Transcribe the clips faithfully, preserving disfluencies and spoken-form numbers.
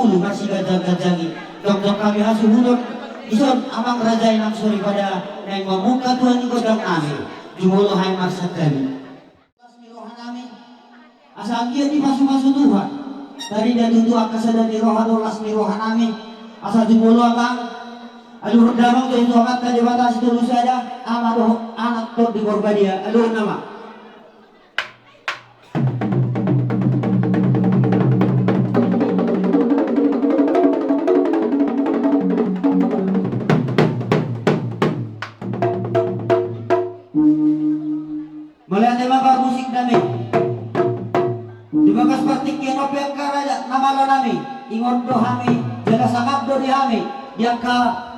Ulu masiganjang-ganjang i. Jongjong hami hasuhuton dison amang raja inang soripada naeng mamungka tuan ni gondang nami. Jumolo hami marsantabi. Las ni roha nami. Asa anggiat dipasupasu Tuhan. Tarida tutu angka sada ni roha do las ni roha nami. Asa jumolo amang. Aluhur damang tu Amanta Debata Sitolu Sada, Ama dohot Anak dohot Tondi Porbadia. Aluhur nama. Mauliate ma parmusik nami. Di bagas partingkian on pe angka raja na malo nami, ingot do hami, jala sangap do di hami di angka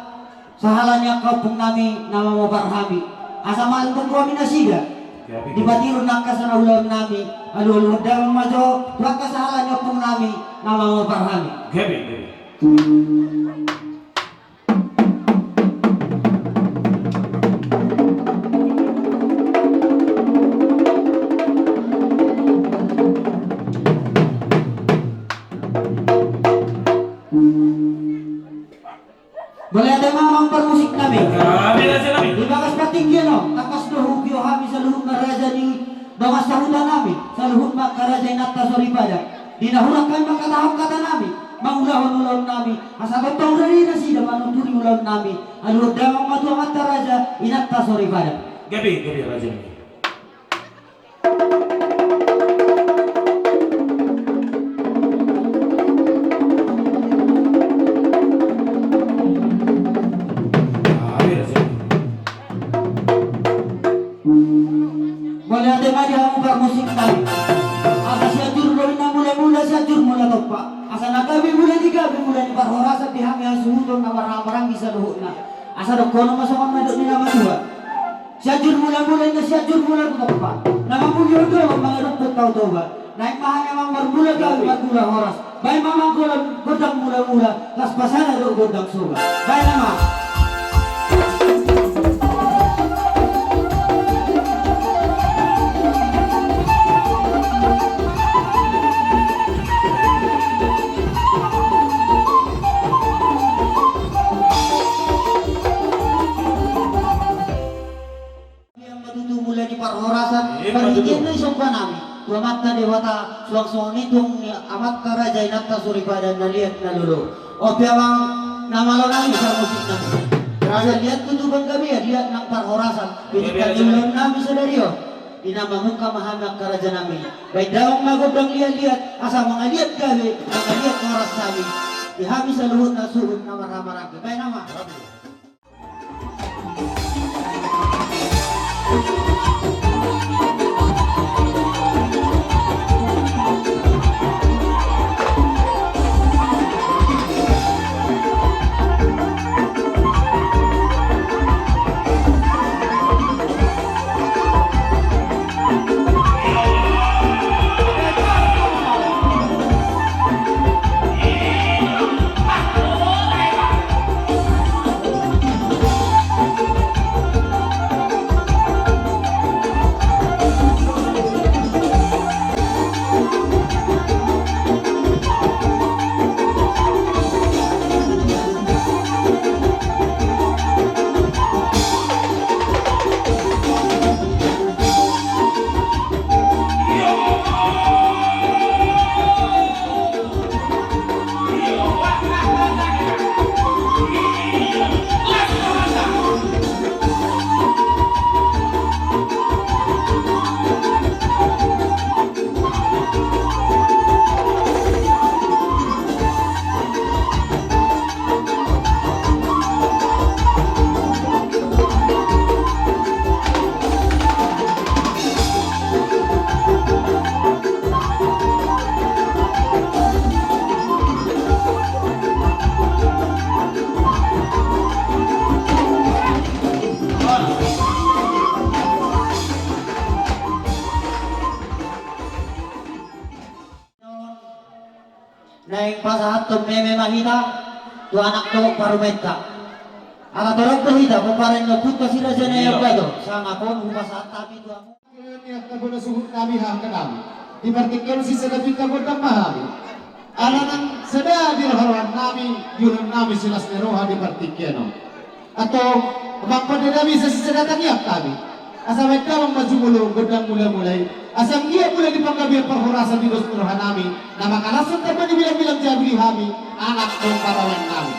sahala ni angka ompung nami na mamopar hami. Asa malum do hami nasida di patirun angka sanaulaon nami. Alualuhon damang ma jo tu angka sahala ni ompung nami na mamopar hami. Gabe, gabe. Mauliate ma amang parmusik nami. Di bagas partingkian on, tangkas do hupiu hami saluhutna raja ni dongan sahuta nami, saluhutna angka raja inanta soripada. Di na hurang hami mangkatahon hata nami, mangulahon ulaon nami, asa tongtong rade nasida manuturi ulaon nami. Aluhur damang ma tu amanta raja inanta soripada. Gabe, gabe raja nami. Mauliate ma di hamu parmusik nami. Asa Sianjur do inna mulamula, Sianjur mula tompa. Asa na gabe mula ni gabe, mula ni parhorasan di hami hasuhuton na marhahamaranggi saluhutna. Asa dohonon ma songon na nidok ni na matua. Sianjur mulamula inna Sianjur mula tompa. Na mamulihon do mangadophon Tao Toba. Naeng ma hami amang marmula gabe marmula horas. Baen ma amang gondang mulamula, las pasada do gondang soba. Baen ma amang. Ia ma tutu mula ni parhorasan. Partingkian na i somba nami tu Amanta Debata, suang songon i tu ni amanta raja inanta soripada na liat na lolo. On pe amang na malo nami parmusik nami. Asa liat tutu bangga be liat nang parhorasan. Pitik kami ulaon nami sadari on. Di na mamungka ma hami angka raja nami. Baen damang ma gondang liat-liat asa mangaliat gabe mangaliat horas hami. Di hami saluhutna suhut na marhahamaranggi. Baen amang. Naeng pasahathon meme ma hita tu anak dohot parumaenta. Ala torop do hita pomparan ni ompunta si Raja Naiambato, sangap on hupasahat hami tu hamu. Di partingkian on sisada pinta gondang ma hami. Ala nang sada di roha-roha nami, di ulaon nami silas ni roha di partingkian on. Antong, amang pande nami, sasada tangiang hami. Asa baen damang ma jumolo gondang mula-mula i. Asa anggiat mula di panggabean parhorasan di dos ni roha nami, na mangalashon tamba ni bilang-bilang jabu di hami, anak dohot parawan nami.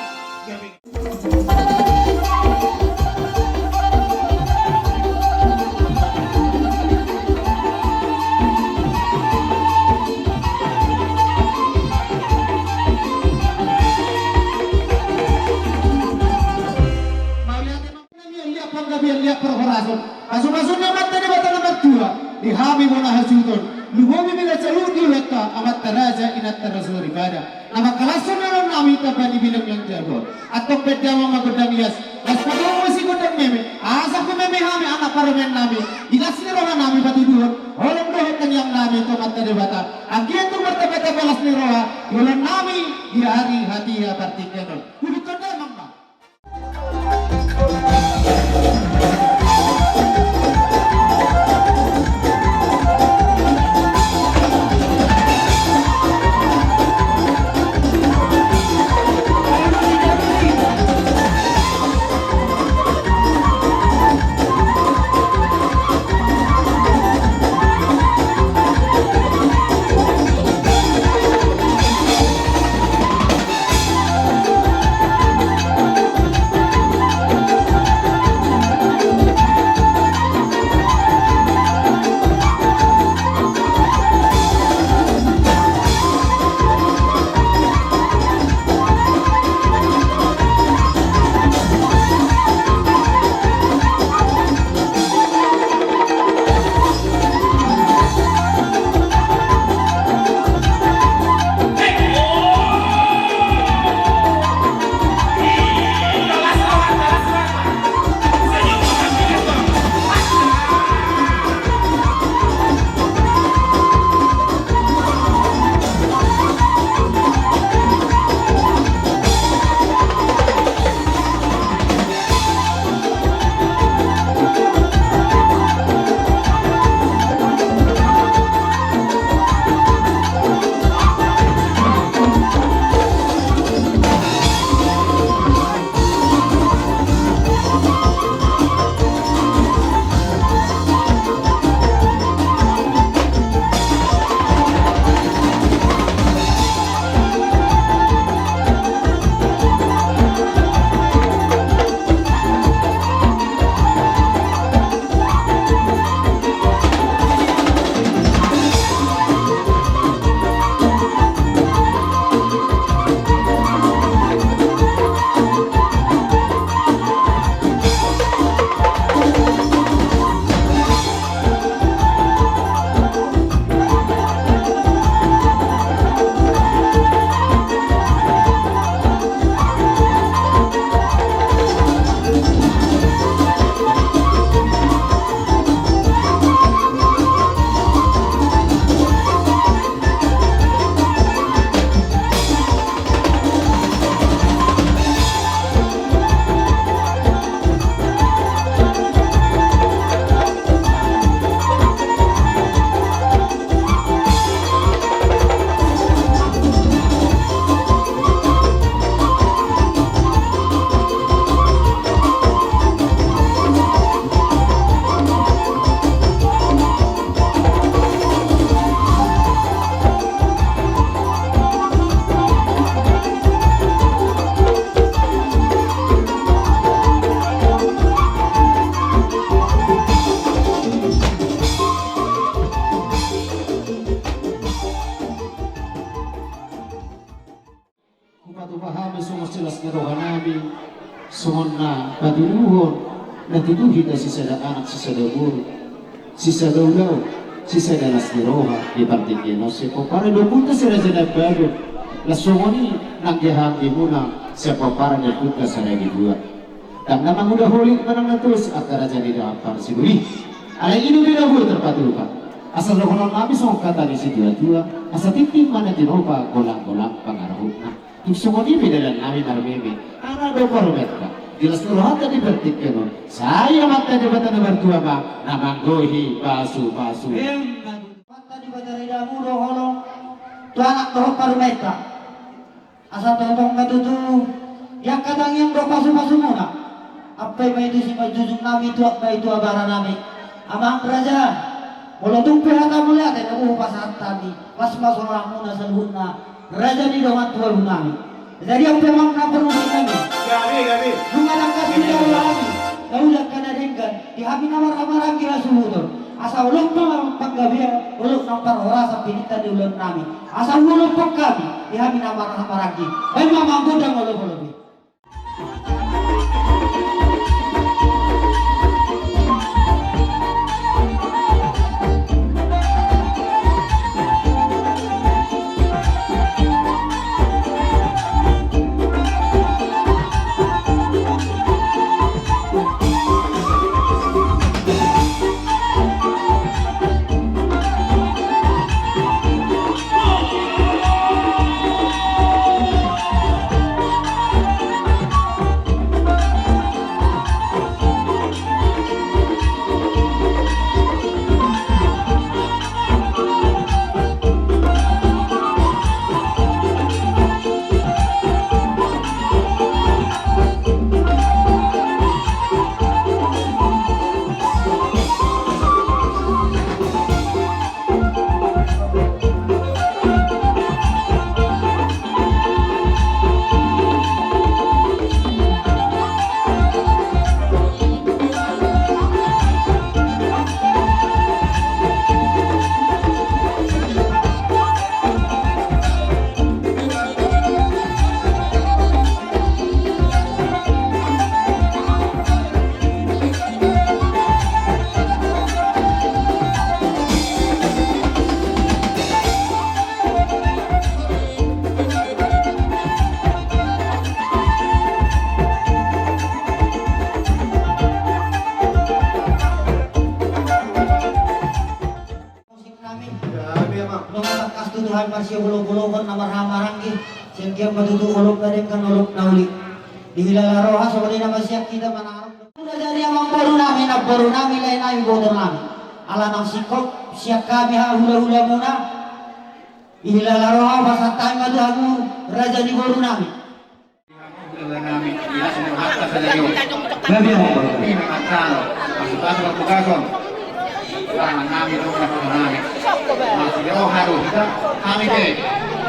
Mauliate ma. Nami liat panggabean, liat parhorasan. Pasu-pasu ni Amanta Debata na martua di hami bona hasuhuton. Lumobi ma na saluhut di ulaonta, amanta raja, inanta raja soripada, na mangalashon ulaon nami tamba ni bilang-bilang jabu on. Antong baen damang ma gondang lias, laos padomu ma sigondang meme, asa humeme hami anak parumaen nami, di las ni roha nami patuduhon holong dohot tangiang nami tu Amanta Debata. Anggiat tung martamba-tamba las ni roha di ulaon nami di ari hatiha partingkian on. Huhut damang ma. Hupatupa hami songon silas ni roha nami, songon na patuduhon, na tutu hita sisada anak, sisada boru, sisada ulaon, sisada las ni roha di partingkian on, sai pomparan ni ompunta si Raja Nabagor. Laos songon i nang di hangoluan muna, sai pomparan ni ompunta Sariagitua. Ndang na manguda holit manang na tusi, angka raja ni dalan parsibulihi. Alai i do na boi tarpatupa. Asa dohonon nami songon hata ni situa-tua, asa tintin ma na tinopa, golang-golang pangarahutna. Tung songon i pe dalan nami marmeme, anak dohot parumaenta, di las ni rohanta di partingkian on, sai Amanta Debata na martua ma na manggohi pasu-pasu. Emma tutu. Amanta Debata, rade ma do holong, Tu anak dohot parumaenta. Asa tongtong ma tutu di angka tangiang dohot pasupasumuna. Ampe ma i tu simanjujungnami, tuat ma i tu abaranami. Amang raja, molo tung pe hata mauliate na boi hupasahat hami, las ma sonangmuna saluhutna, raja ni dongan tuabunami. Jadi ampe amang na parumaennami. Gabe, gabe. Nunga tangkas tu jabunami na uli angka na denggan, di hami na marhahamaranggi hasuhuton. Asa holong ma panggabean, holong ma parhorasan pinangido ni ulaonnami. Asa huolop hami, di hami na marhahamaranggi. Baen ma amang gondang holopholop i. Musik nami. Gabe, amang. Nunga tangkas tutu hami marsiholopolopan na marhahamaranggi. Sian dia ma tutu holop na denggan, holop na uli. Dihilala roha songon i nama sian hita manarung. Raja ni amangboru nami, namboru nami, lae nami, boru nami. Ala naung singkop sian hami hahulahulamuna. Dihilala roha pasahat hami ma tu hamu raja ni boru nami. Gabe, amang. Ima mansai pasupasu martugason. Tangan nami dohot nami. Marsiroha do hita, hami pe,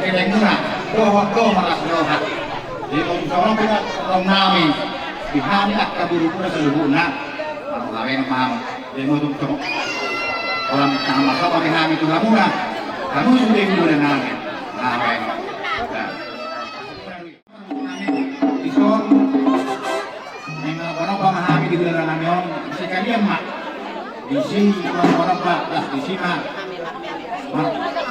kelenmuna dohot do marsiroha. Di songon pe roha nami di hami angka borumuna saluhutna. Marhahamaranggi ma hami. Di motong tong. Holan na marsogot di hami tu hamuna. Hamu sude di boru nami. Marhahamaranggi. Dison, naeng manomba ma hami di hulahula nami on, disi kalian ma. Disi manomba, las disi ma.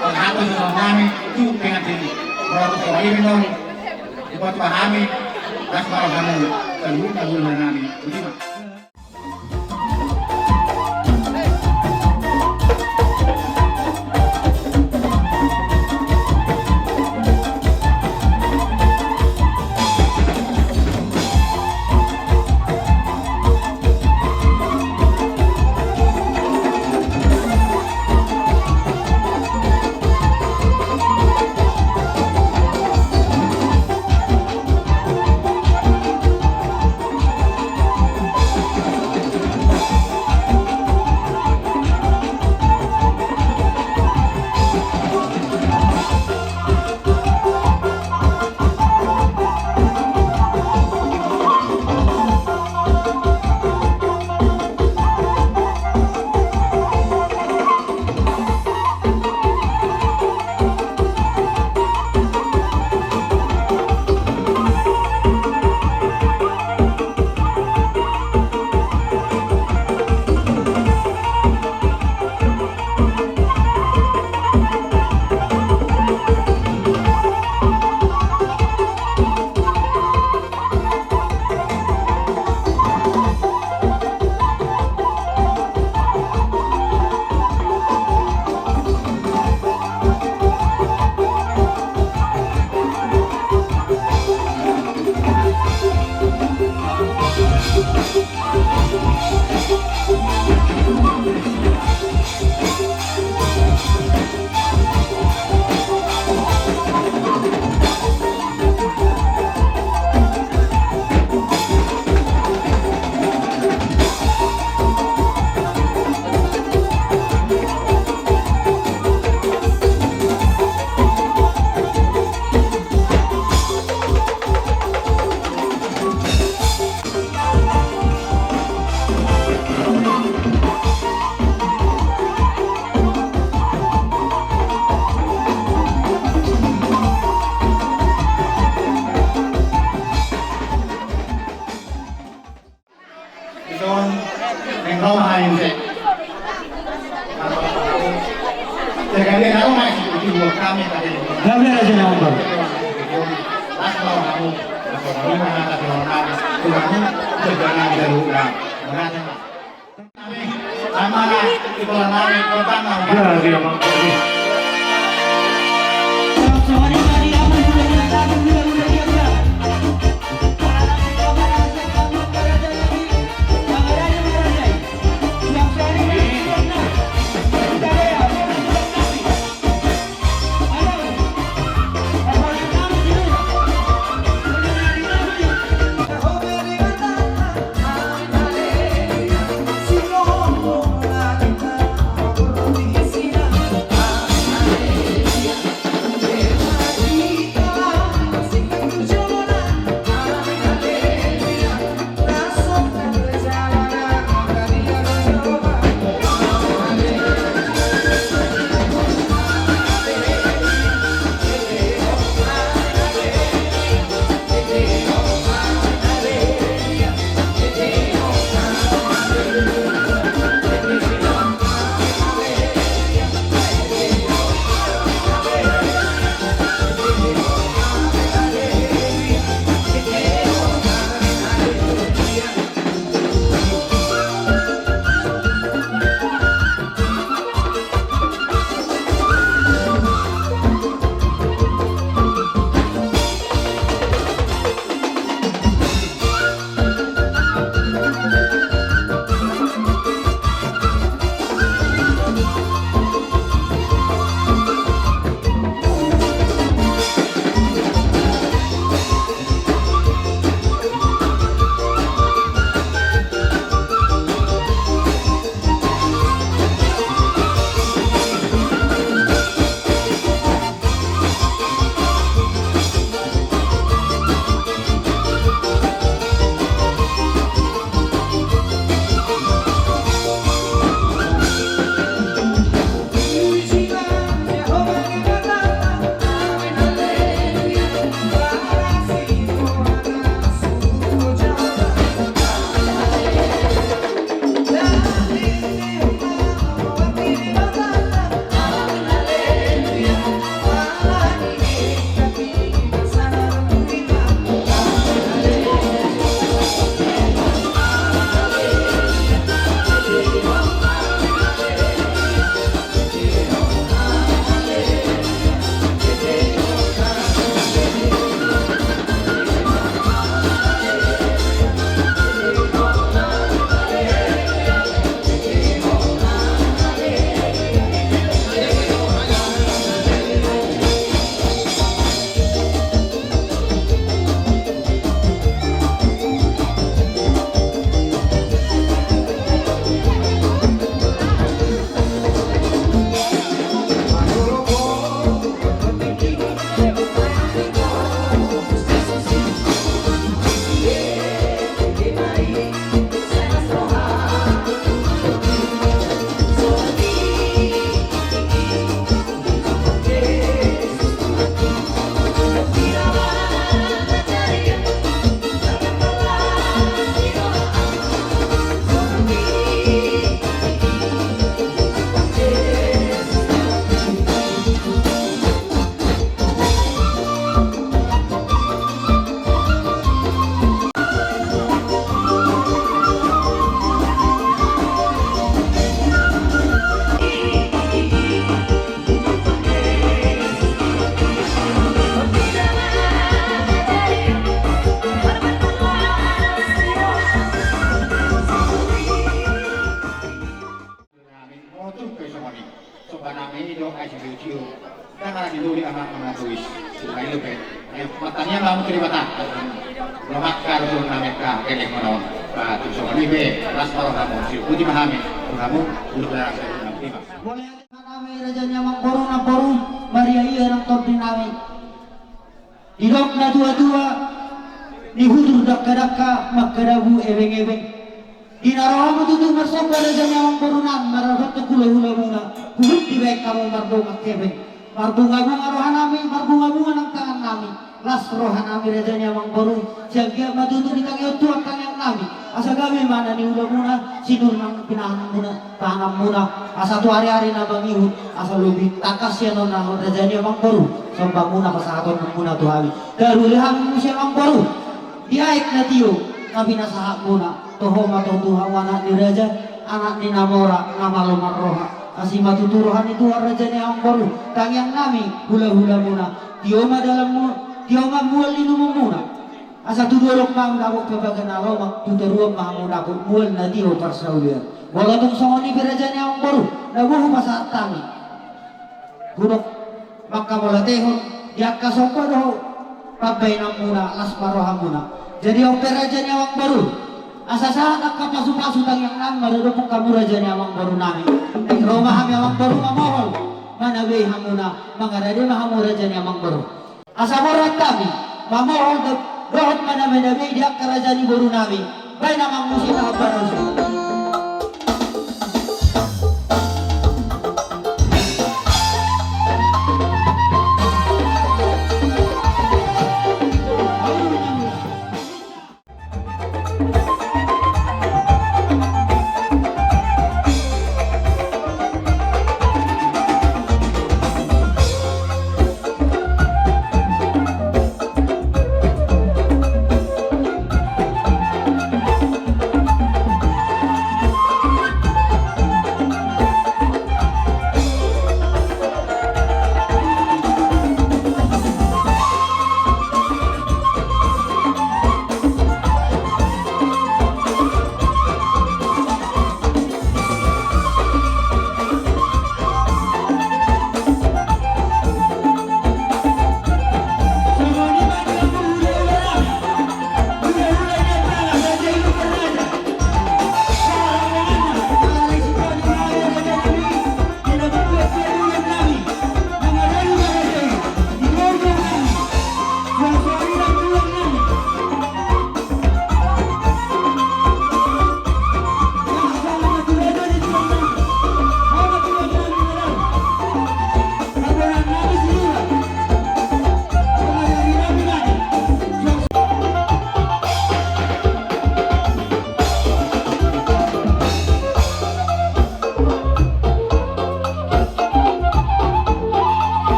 Panghataion nami tu pengantin. Molo tu sori on, dibuat ma hami, las ma roha hamu, saluhutna hulahula nami. Boti ma. Neng roha ente. Jadi, neng roha ente. Gabe raja na ombal. Gabe, amang. Nami, motor pe songon i. Soba nami do ai sibiu-sibiu. Dang ala ni doli anak manatuis. Suka ilu pe. Ayo, martangiang ma hamu tu Debata. Lomak ka do suhut nami angka gelleng on. Ba tu songon i pe, las ma rohamu, siukuti ma hami. Rohamu, ulu belarang suhut nami. Ima. Mauliate ma nami raja ni amangboru namboru, maria ia nang tondi nami. Didok na tua-tua, nihutur dangka-dangka, manghadabu ebeng-ebeng. Di na rohamu tutu marsomba raja ni amangborunami, marhalto hula-hulamuna, huhut dibaen hamu mardongan hepeng. Marbunga-bunga rohanami, marbunga-bunga nang tangannami. Las rohanami raja ni amangboru, sian giat ma tutu ditangihon Tuhan tangiangnami. Asa Hami ma na niulamuna, sinur nang pinahanmuna, pahanmuna, asa tu ari-ari na mangihut, asa lobi tangkas sian on raja ni amangboru, sombamuna pasahatonnamuna tu hami. Taruli hami muse amangboru, di aek na tio, na pinasahatmuna, toho ma tutu hamu anak ni raja, anak ni na mora, na malo marroha, asi ma tutu roha ni Tuhan raja ni amangboru, tangiangnami, hula-hulamuna, tio ma dalanmu, tio ma mual ni inumumuna. Asa tu dolok ma hamu dapot pabaga na lomak, tu toruan ma hamu dapot mual na tio parsaulian. Molo tung songon i pe raja ni amangboru, na boi hupasahat hami. Hudok mangkamauliatehon di angka somba dohot pambahenanmuna, las ma rohamuna. Jadi on pe raja ni amangboru, asa sahat angka pasu-pasu tangiangnami maradophon hamu raja ni amangborunami. Naeng ro ma hami amangboru mamohol, manabei hamuna, mangarade ma hamu raja ni amangboru. Asa borhat hami mamohol do-, dohot manabei-nabei di angka raja ni borunami, baen amang muse na hombar use.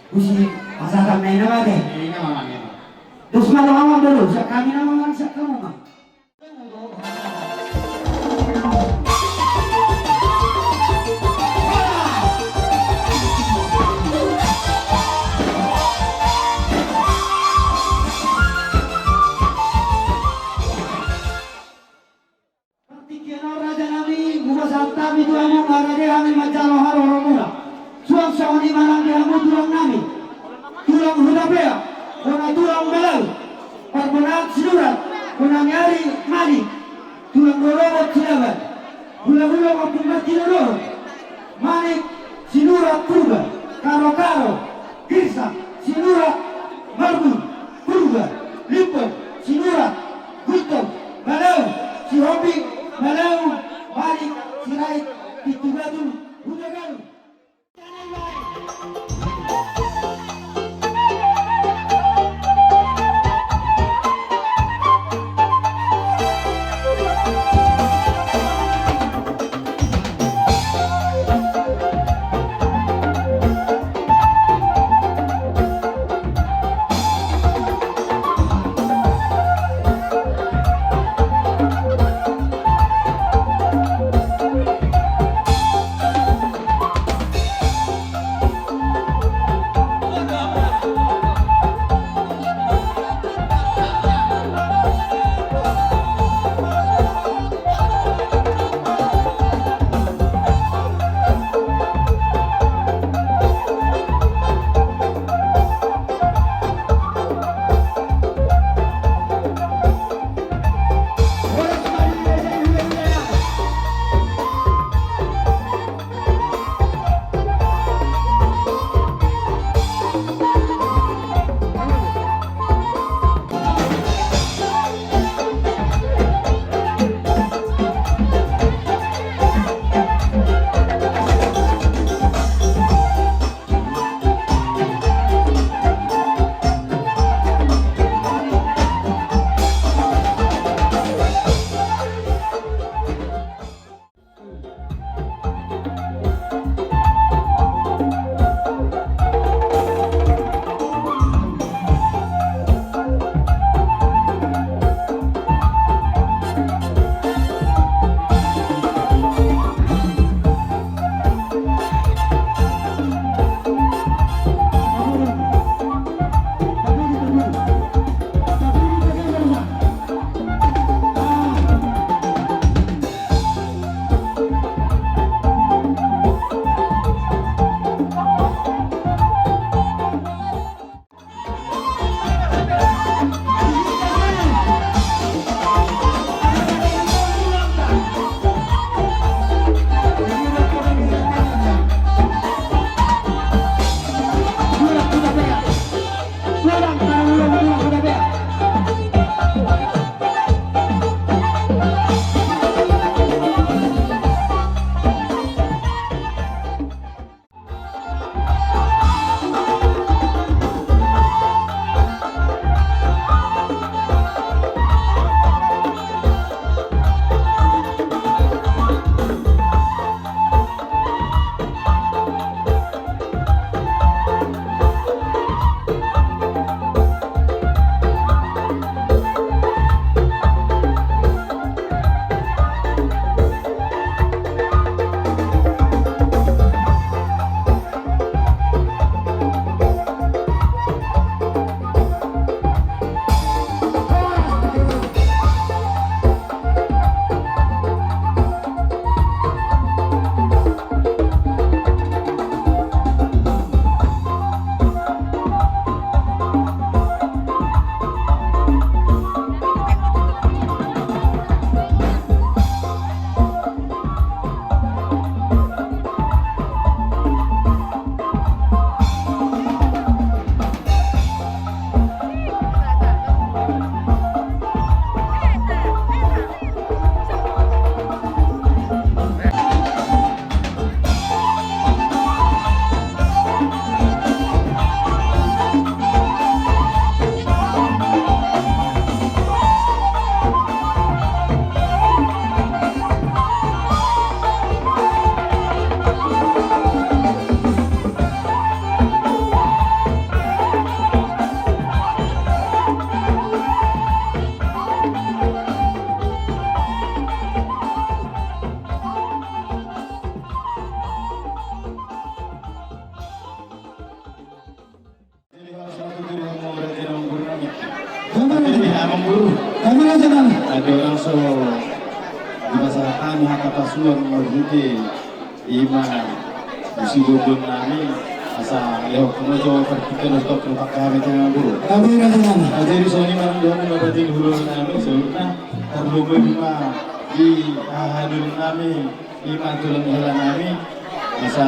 Usi pasahat na i na mate. Dos ma roha ma, dos, sian hami na mangan, sian hamu ma. Partingkian on raja nami, hupasahat hami tu hamu, marade hami manjalo haroromuna. Suang songon i ma nang di hamu tulang nami, tulang Hutapea, bona tulang Malau, parbonaan Sinurat, bona ni ari Malik, tulang rorobot Silaban, hulahula ma pungka tinodohon, Manik Sinurat Purba, Karokaro, Girsang Sinurat Marbun, Purba, Limbong Sinurat Gultom, Malau Sihombing, Malau Manik Sirait Pintubatu, Hutagaluh. Jadi orang so di masa kami hata pasuan marhite ima di sibogon nami asa lehok kena jo partikkan stok rupak kami tengah buru. Kami raja nami. Jadi soalnya malam dua puluh delapan jadi hulur nami seluruhnya terlupa ima di hahadul nami. Ima tulang hela nami asa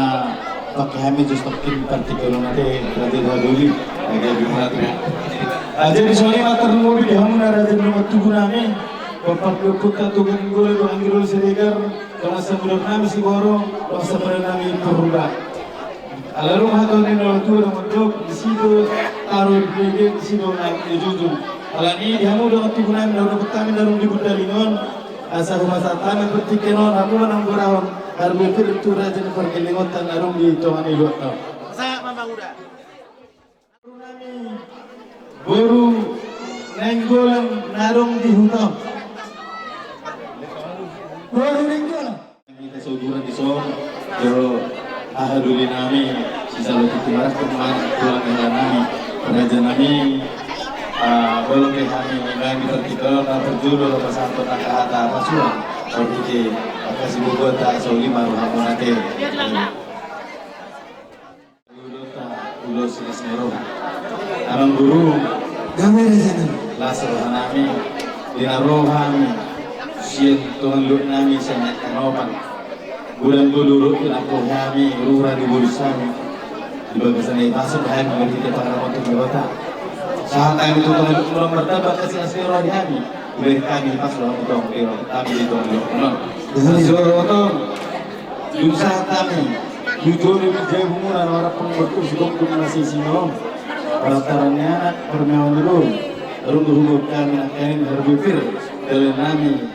pakai hami just tokin partikolo nate raja dua doli. Agak lebih berat ya. Jadi soalnya matar lumobi di hamu na raja dua tubuh nami. Bapak luput tak tugan gula dua anggir siregar. Kalau sebulan nami si borong, kalau sebulan nami purba. Ala rumah tu ni nol tu rumah dok di situ taruh di di situ ngai di jujung. Ala ni di hamu dong tu guna mi daru kami daru di budalingon. Asa rumah satana bertiken on hamu nang borahon. Harus berpikir tu raja ni pergelengon tan daru di tongan iluat tau. Sa mamang uda. Boru nenggolan narung di huta. Boru nenggolan. Hita sauduran di son, jolo aha duli nami, sisalo titi marak teman tulang hela nami, raja nami, ah, bolong ke hami nami tertidur na perjolo lo pasanto taka hata pasuan, oke, maka si bobota sauli maru hamu nate. Ulos, ulos ni roha. Amang guru. Gabe raja nami. Las roha nami. Di na roha nami. Sian tulang luhut nami sian na kanopan. Bulan guru di na roha nami. Rura di bulus nami. Di bagasan na ipasuk hami mengerti dia pangaramon tu rota. Sahat hami tu tulang luhut mulai bertambah kasih asli roha di hami. Udah kami pas lo tong di roha kami di tulang luhut. Nah, soro tong. Dung sahat hami, tu jolo di jabumuna na marapang bertus gompung na sisino, parataran ni anak, parmeaon ni boru, runggu-runggu kami nangkaning harbipir, dalan nami,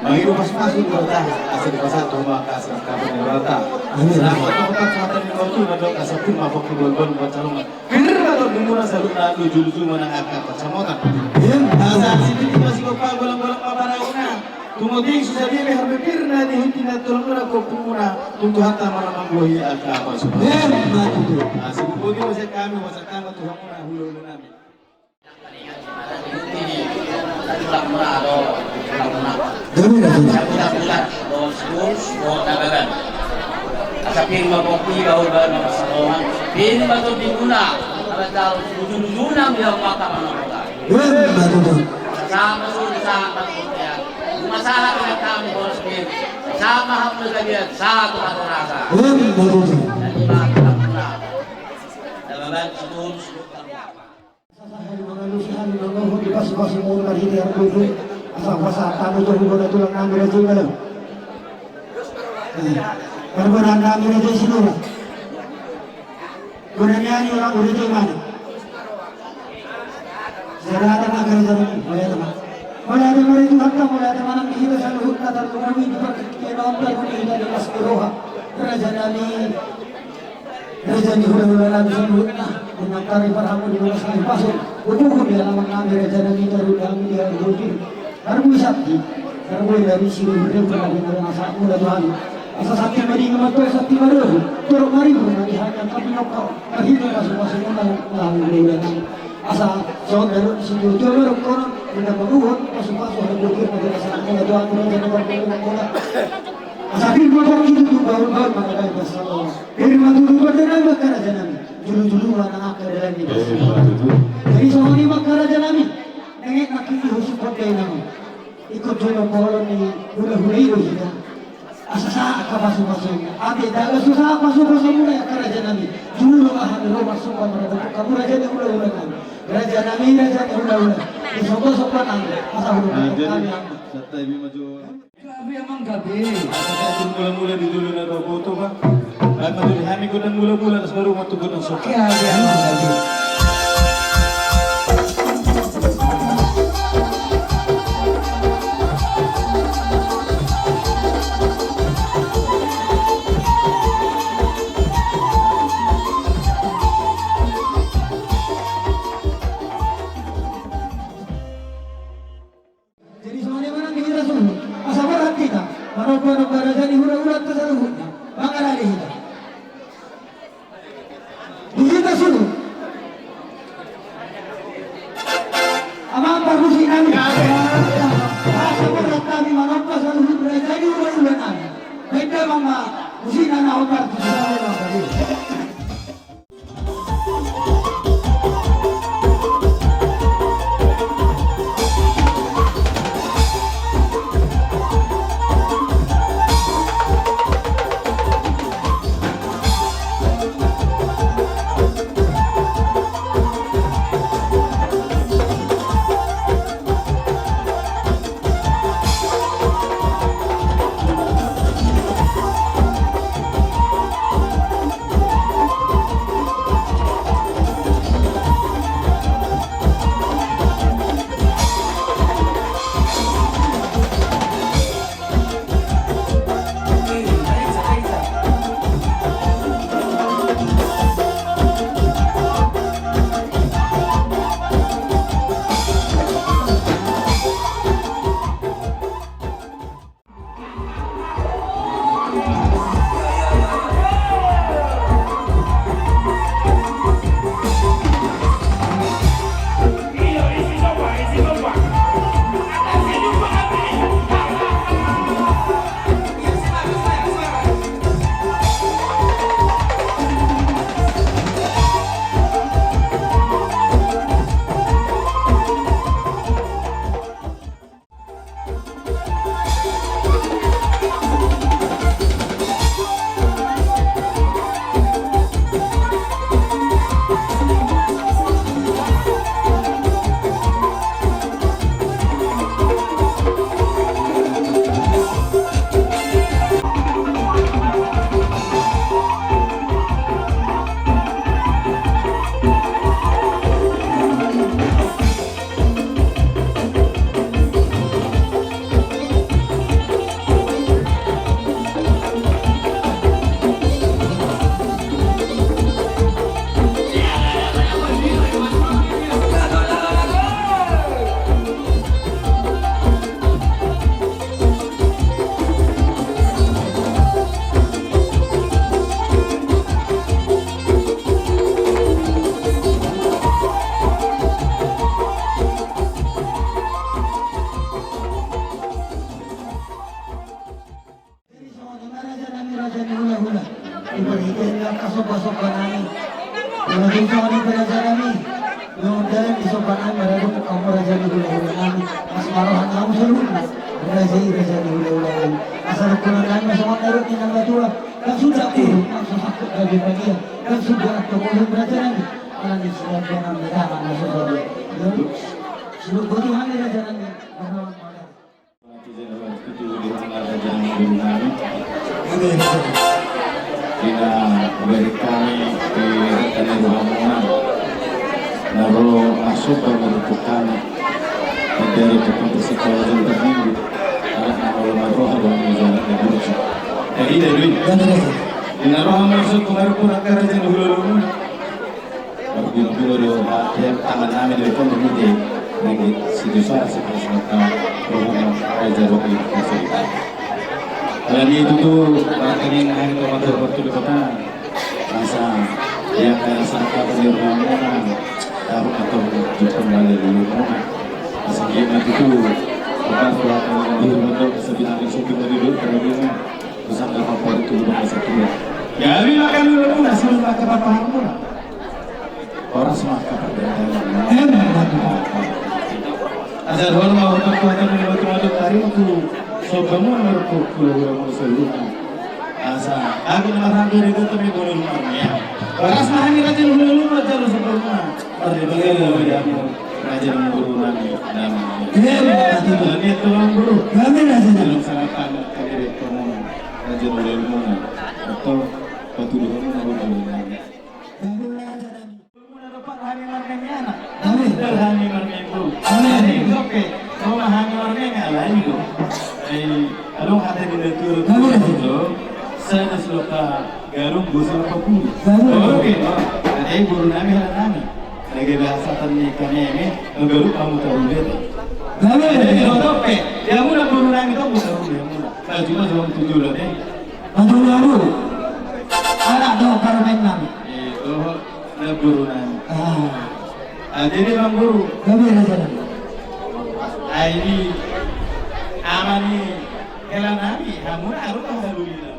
mangido pasupasu di rota, asa dipasahat tu maka asa kabar ni rota. Amin. Selamat tu tempat mata ni batu, na dok asa pun mabok di bolbol buat calongan. Pir ma tondimuna saluhutna, luju-luju ma nang angka pansamotan. Asa sipiti ma sigompa, golang-golang ma barauna. Tumoti susa dia be harbipirna di huntina tolongna gompungmuna. Tung Tuhanta ma na manggohi angka pasupasu. Asa buboti ma sian hami, asa tama Tuhanmuna hula-hula nami. Asa pir ma bokki bahul bahul ma pansalongan. Pir ma tondimuna. Asa luju-luju nang dia mata manang kota. Sahat ma suhut, sahat ma suhut ya. Masalah dengan kami boros pir. Sahat ma hamu na gabe, sahat tu hamu rasa. Jadi ma tu hamu na. Dalam bantu suhut, suhut kamu apa? Sasa hali mangalusi hali mangohon di pasupasu muna marhite harbibir. Asa hupasahat hamu tu hula-hula tulang nami raja i ma. Parboruan nami raja i Sinurat. Guna ni ani orang udah tu mana? Sada ada mak kerja ni, mulai ada mak. Mulai ada mulai Tuhan tak mulai ada manang di hita saluhutna tarlumobi di partikkian on tarlumobi hita di las ni roha. Raja nami. Raja ni hula-hula nami saluhutna, menangkari parhamu di mana sani pasuk, hukum di halaman nami raja nami taruh nami di halaman bukit. Harbui sakti, harbui dari sini berdiri pada dengan asa mula Tuhan. Asa sakti mending mentor sakti baru, turut maribu nanti hanya tapi nokau, terhitung masuk-masuk menang lalu mula nami. Asa saudara di situ, coba rukun, mendapat ruhun, pasu-pasu harbui kira pada asa mula Tuhan, raja nami mula. Asa pir ma bokki tu bahul-bahul ma na gabe pansalongan. Pir ma tutu pardana ma angka raja nami. Julu-julu ma nang angka dalan ni bas. Jadi songon i ma angka raja nami. Nenget ma kiki husuk hot dainang. Ikut jolo polon ni hula-hula i do hita. Asa sahat angka pasu-pasu. Ate daga so sahat pasu-pasu muna angka raja nami. Julu ma hami ro marsomba maradophon hamu raja ni hula-hula nami. Raja nami raja ni hula-hula. Disomba-somba nami. Asa hula-hula nami. Santai bima jo. Gabe amang gabe. Asa satu mula-mula di dulu na dua boto ba. Baik ma tu di hami godang mula-mula, terus baru waktu godang sopa. Gabe amang gabe. Jadi songon i ma nang di hita suhut. Asa berhak hita manomba-nomba raja ni hula-hula ta saluhutna. Mangarade hita. Di hita suhut. Amang parmusik nami. Jadi songon i ma raja nami, raja ni hulahula. Di parhitean ni angka somba-somba nami. Molo tung songon i pe raja nami, molo dalan di somba nami, maradophon hamu raja ni hulahula nami. Asa ma roha ni hamu saluhutna. Raja i raja ni hulahula nami. Asa dohonon nami ma songon na nidok ni na matua. Ndang suda boru, ndang so sangkot gabe badia. Ndang suda antong olom raja nami. Alani sidang nami dang na so sadia. Sidok boru hami raja nami. Manawan manawan. Di na hubereng hami di ranta ni rohamuna na ro masuk do maruntuk hami. Dari tukang persikola dan terminggu anak na ro marroha do hami jalan di burju. Jadi dari di na roha masuk kemarin pun angka raja ni hulahula. Parbinobino do hata ni amang nami di Pondok Gede, nang di Sidoarjo, Sidoarjo, Sidoarjo, Rohana, Raja Robi, Raja Robi. Alani i tutu, martangiang hami tu Amanta Martua Debata, asa ia kara sangka paniruan muna, tahu atau jumpa balik dulu muna. Asa dia mati tu, tempat buat di rumah tu, sebinang suki dari dulu, dari rumah. Pusat dapat baru tu rumah sakit. Gabe ma hami hulahula muna, suhut ma angka papahanmuna. Horas ma angka pardalanan. Asa dohonon ma hami tu Amanta Martua Debata, tarima tu sombamuna, marhite hulahula muna saluhutna. Asa agung ma hami di kota ni boru marnia. Horas ma hami raja ni hulahula muna jalo sombamuna. Marnia bagi hulahula muna. Raja ni boru nami. Nami. Iya, iya, iya. Alani i tulang boru. Nami raja ni. Dalam sangat amat kami dari kamu. Raja ni hulahula muna. Atau batu dua muna hulahula nami. Hulahula muna dapat hami marnia anak. Nami. Dapat hami marnia boru. Nami. Jadi oke. Rumah hami marnia alai do. Eh, adong hata ni natua do. Nami. Sada suaka. Garung bosi na papulu. Garung. Oke. Ate boru nami, hela nami. Lagi bahasa tani kami ini, garung kamu tahu beta. Garung. Jadi, oke. Dia muna boru nami, kamu tahu dia muna. Nah, cuma cuma tujuh lah, eh. Aduh, aduh. Anak do parumaen nami. Itu, na boru nami. Ah. Ah, jadi, Bang Guru. Kami raja nami. Ah, ini, aman ni, hela nami, hamuna, aduh, alhamdulillah.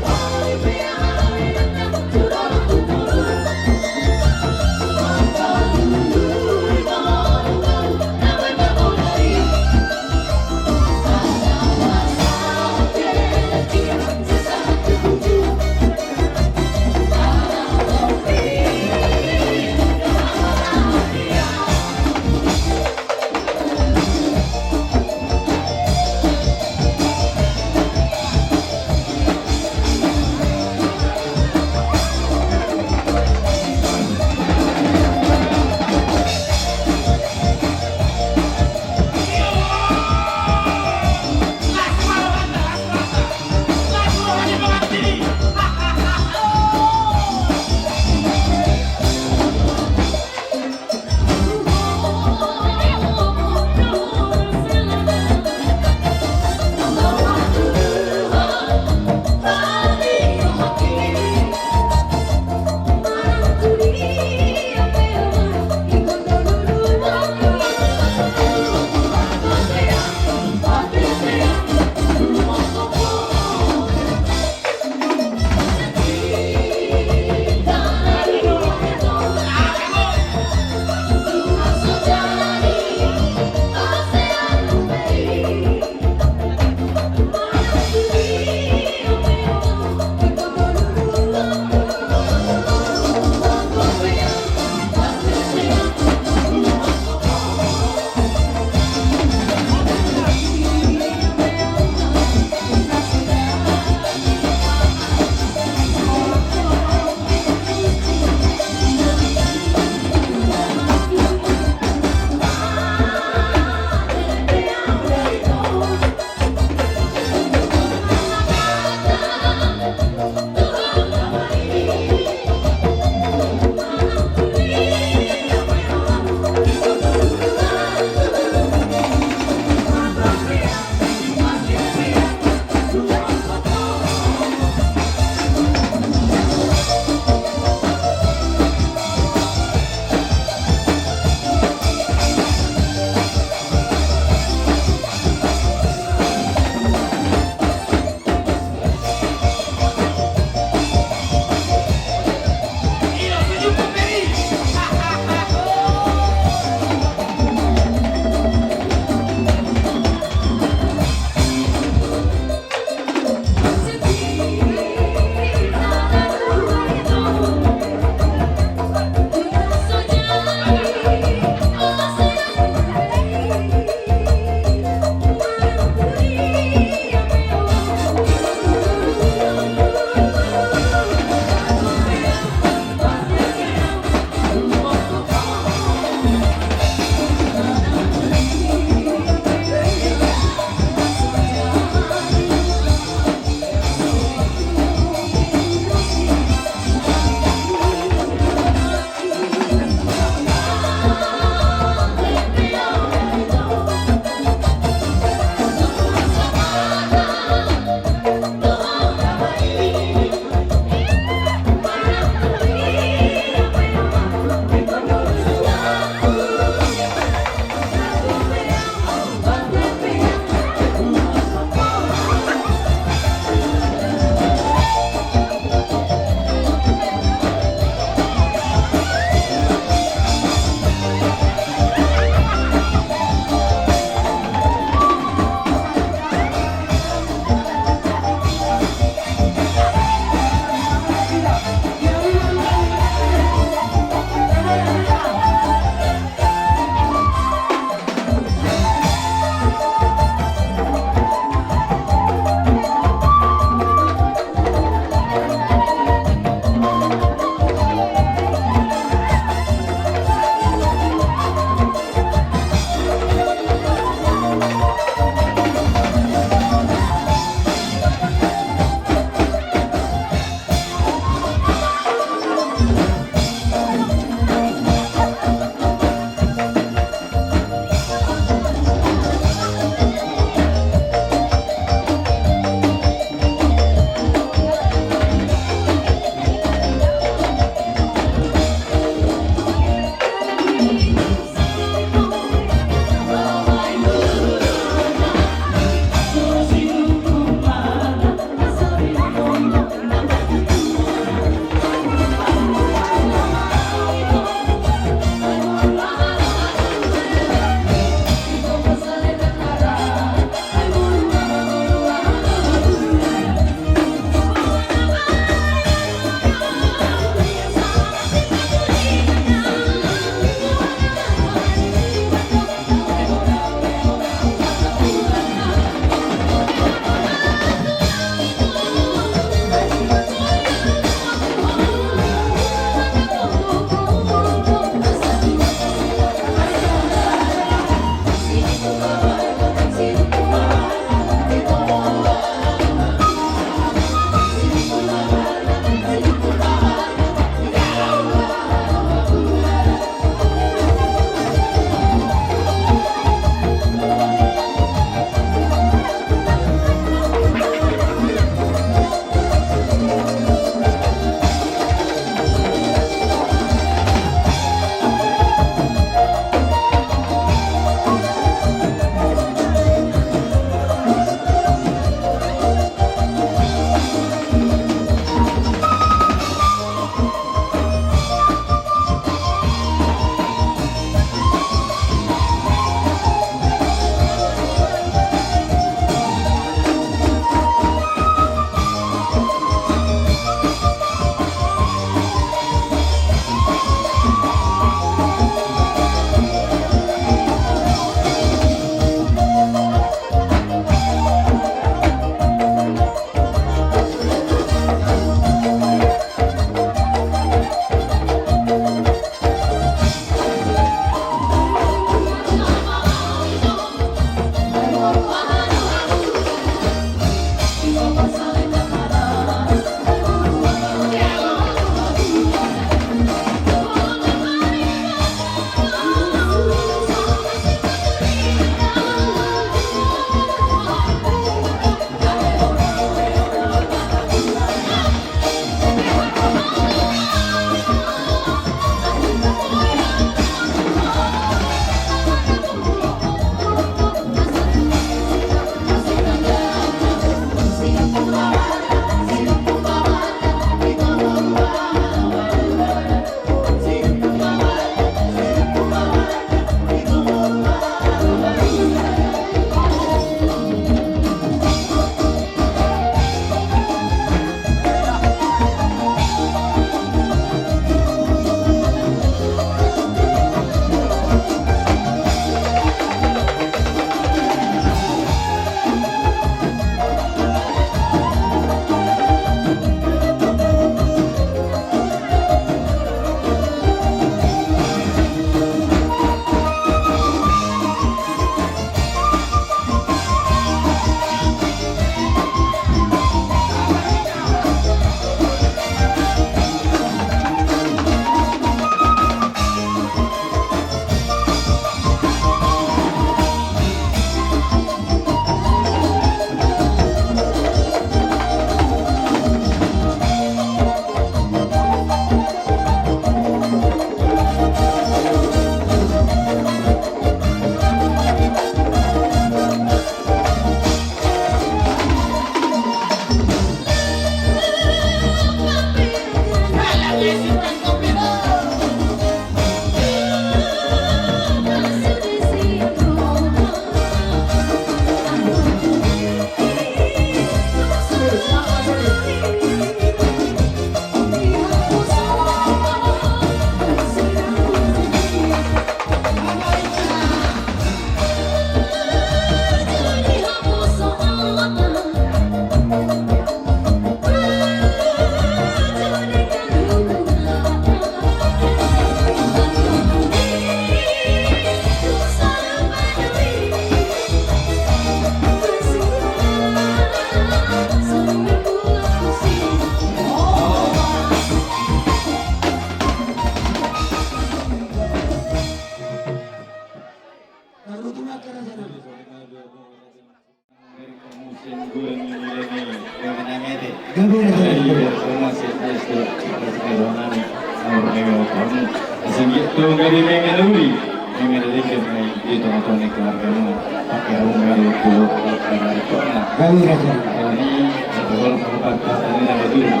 Tung gabe mengenuri, mengenuri kami di tonga-tonga keluargamu. Pakai rumah itu, kalau kami itu, nah. Gabe raja. Kami, satu hal, empat kata ini nama dulu.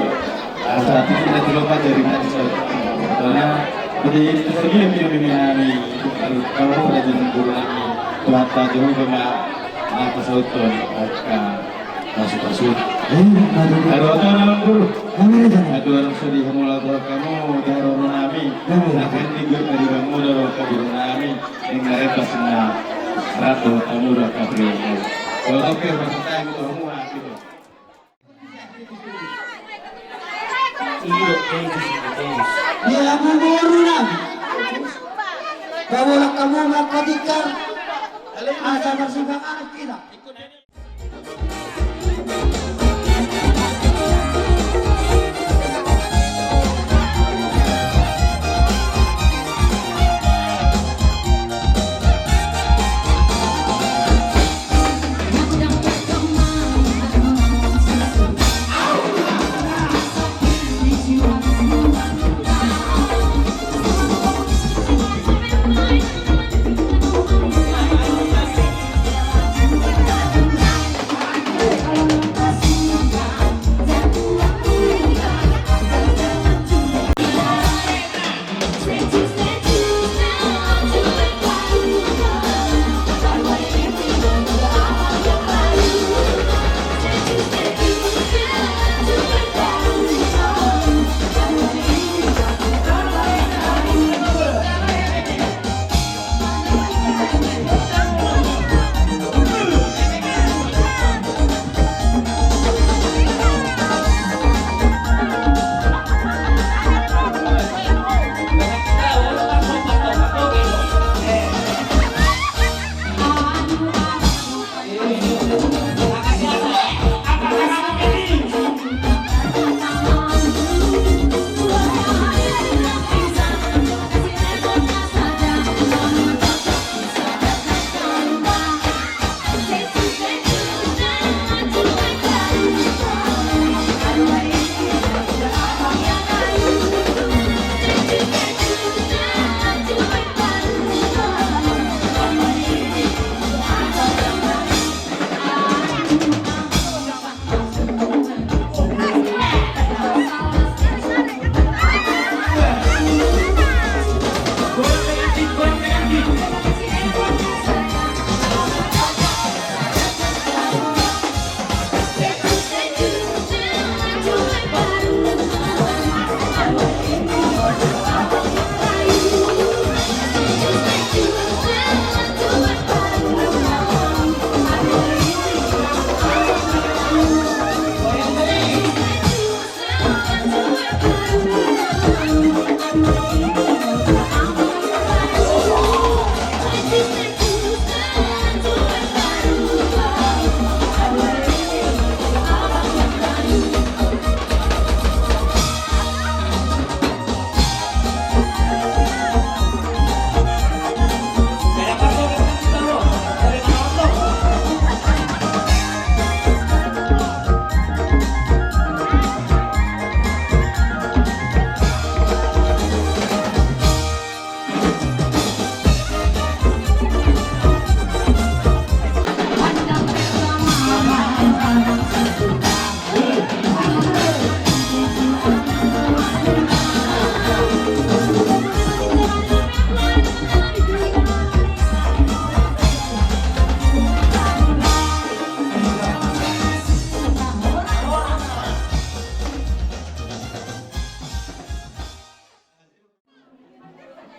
Asa itu tidak terlupa dari tadi, saudara. Karena beri kesedihan di dunia ini, kalau pada jadi guru ini, Tuhan tak jauh sama, maka sauton, maka Masuk, masuk. Eh, masuk. Aduh, aduh, aduh, aduh. Kami aja. Aduh, aduh, sedih mula tuh kamu, di haroro nami. Kami aja. Akan di grup dari kamu, dari kamu nami. Yang dari pas na, ratu kamu, dari kamu. Kalau oke, pas saya itu semua, gitu. Iya, iya, iya. Dia mau guru nami. Kamu lah, kamu maka tikar. Asa masuk ke anak kita.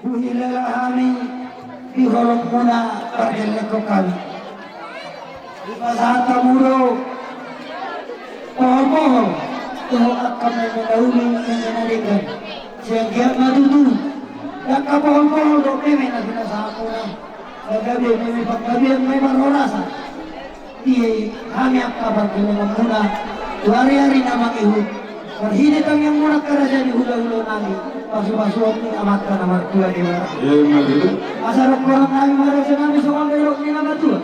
Huhilala hami di holongmuna pargellenghon hami. Dipasahat hamu do pohol-pohol tu angka meme na uli, meme na denggan. Sai anggiat ma tutu angka pohol-pohol dohot meme na pinasahatmuna, na gabe meme panggabean, meme parhorasan. Di hami angka pargellenghonmuna tu ari-ari na mangihut, marhite tangiangmuna angka raja ni hula-hula nami, pasu-pasuon ni Amanta na martua Debata. Asa dohonon nami ma raja nami songon nidok ni na matua.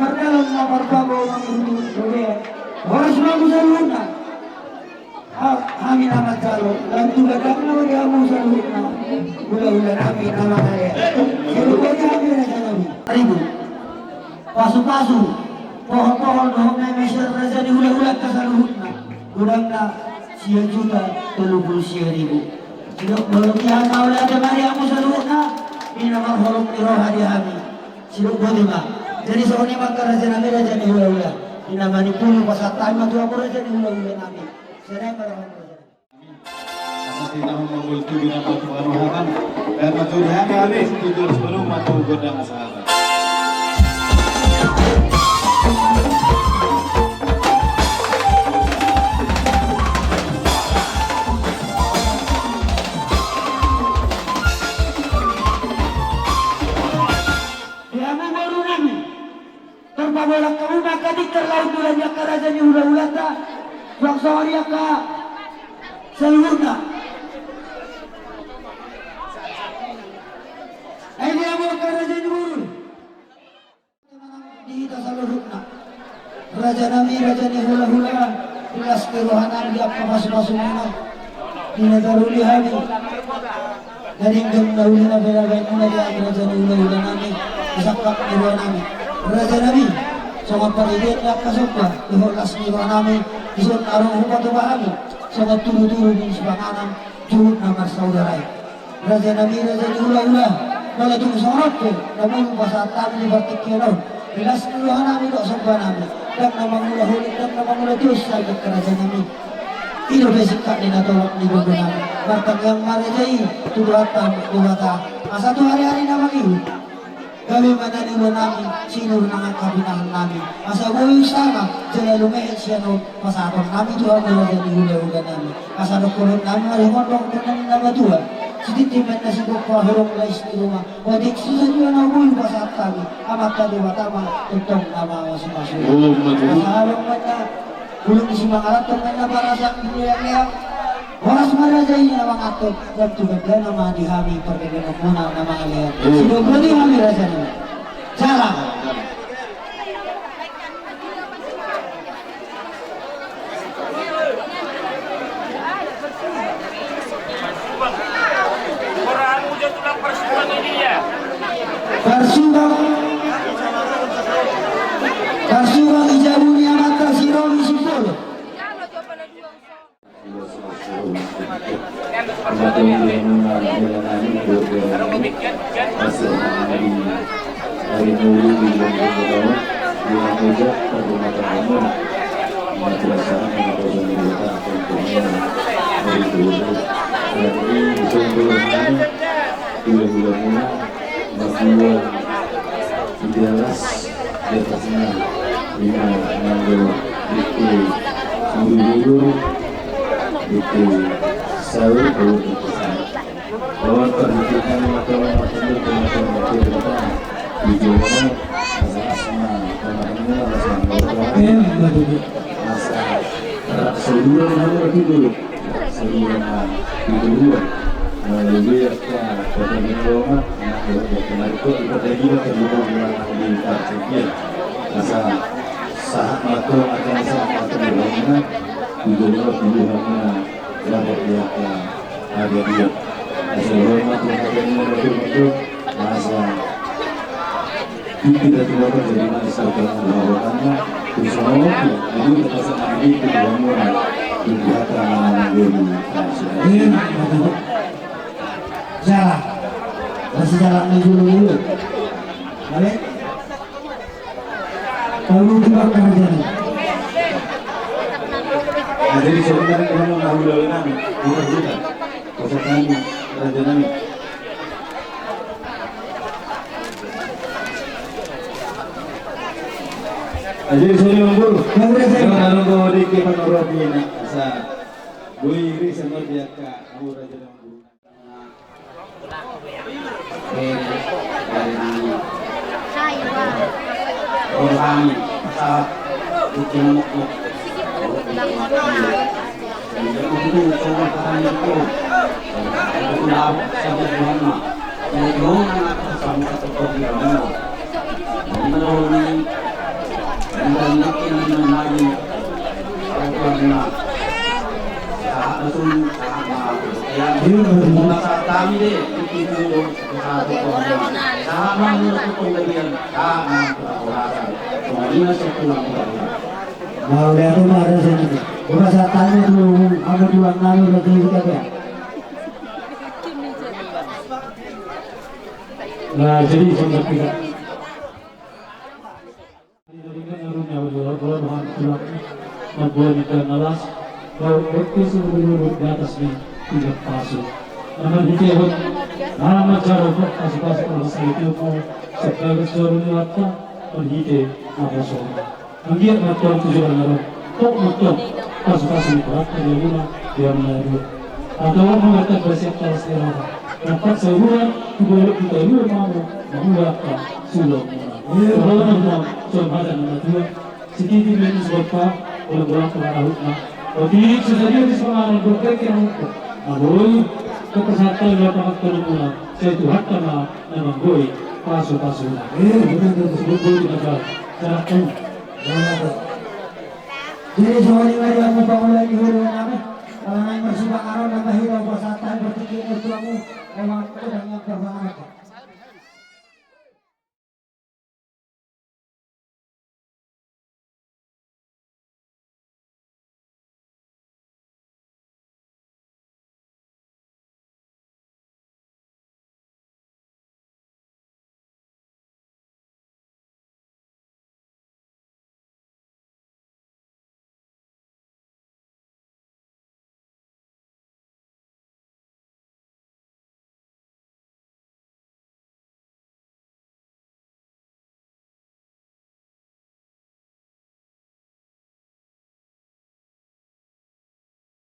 Mardalan ma parbago mangihuthon robean, horas ma hamu saluhutna. Ha-, hami na manjalo, lan tu gandangna ma di hamu saluhutna. Hulahula nami na mangalean. Sidok boti hami raja nami. Ribu. Pasupasu. Pohon-pohon dohot meme sian raja ni hulahulanta saluhutna. Godangna sia juta tolu pulu sia ribu. Sidok boti hami mauliate ma di hamu saluhutna. Di na marholong ni roha di hami. Sidok boti ma. Jadi songon i ma angka raja nami raja ni hulahula. Di na manimbulu pasahat hami ma tu hamu raja ni hulahula nami. Songon i ma roha ni raja nami. Asa tinahon ma molo tubi na matuanuhakan. Baen ma tu di hami, hami tujuh belas belum matu godang asa haba. Di hamu boru nami. Tarpabolak hamu ma angka tingki laut, mulai di angka raja ni hulahulanta, suang songon i angka saluhutna. Ai di hamu angka raja ni boru. Di hita saluhutna. Raja nami, raja ni hulahula, di las ni roha nami, di angka pasupasu muna. Di na taruli hami. Na denggan na uli na pinabaen muna di hami raja ni hulahula nami, di sangkap ni roha nami. Raja nami, songon paridian ni angka somba, dohot las ni roha nami, dison adong hupatupa hami, songon tudutudu ni sipanganon, juhut na marsaudara i. Raja nami, raja ni hulahula, molo tung songon on pe, na boi hupasahat hami di partingkian on. Di las ni roha nami dohot somba nami, ndang na mangula holing, ndang na mangula dosa, angka raja nami. I do pe singkat ni na tolap ni gogo nami. Martangiang ma raja i tu Tuhanta Debata, asa tu hariari na mangihut gabe ma na niula nami, sinur nang angka pinahan nami. Asa boi usaha jala lumehe sian on pasahaton nami tu hamu raja ni hulahula nami. Asa dohonon nami ma songon dohonon ni na matua: Sititi ma inna sigompa, holong ma istri ruma. Otik susa dua na boi pasahat hami, Amanta Debata ma tongtong na mamasumasu. Asa adong ma inna bulung ni simangalat, tong ma inna parasak di leanglea. Horas ma raja i na manganhon, dan tu gandana ma di hami pardagananmuna na mangalean. Sidok boti hami raja nami. Jala. Parsubang, parsubang di jabu ni amanta si Robi Sipolo. Di atas, di atasna, di na manggo, di bubur, di saur, di lawan perhatian mata mata di jolo, rasa asma, rasa mata, rasa saudara, rasa dulu. Saluhutna di kedua. Melalui angka pertandingan lama, nah, kalau dia kemarin kok di pertandingan terlupa di mana di Partai. Asa sahat ma tu acara sahat ma tu di mana, di mana di mana dapat dia, ada dia. Asa hormat ma tu pertandingan betul-betul. Asa Tingki na tuatua jadi manis, tergantung lawakannya. Terus mau, jadi kita pasang lagi ke dalam orang. Di hati anak-anak dulu. Iya, betul. Jalan. Masih jalan dulu, dulu. Balik. Kalau dibakar jadi. Nah, jadi sebenarnya kamu tahu lalu nami, bukan, bukan. Kosong kami, raja nami. Jadi sini manggur. Manggur, ya, saya. Jangan lupa di kipan roti ini. Asa boi iri sama dia, Kak. Manggur aja, manggur. Eh, dari nami. Dari nami. Pesawat. Di Cimokmok. Mauliate ma, ada sini. Coba saya tanya dulu, kamu duluan nanya, udah dulu kita ya. Nah, jadi sampai kita. Mamboan indahan na las, laho boti sumurut di atas ni pinggan pasu. Na marhitehon na manjalo pasu-pasu, na marhitehon sabagas joro ni Tuhanta, marhite naposona. Anggiat ma antong tu joloan on, tok ma antong pasu-pasu ni Tuhanta di hamuna, di hamuna dua. Antong ma martamba sian las ni roha, rap sian ururan tu dolok, tu toruan ma hamu mangula angka sula muna. Roha ma songon hata ni natuatua. Sititi ma i, sibompa, bolang-bolang pangarahutna. Otik so sadia di sipanganon, borbeke na mungkuk. Na boi, pasahat hami ma pangantunan muna, sai Tuhanta ma na manggoi pasu-pasuna. Eh, betul, betul. Boi, boi, boi, boi. Jadi songon i ma di hamu pangula ni huria nami. Ala naeng marsipanganon, na hita pasahat hami partingkian tu hamu. Emang udah nyampe panganon.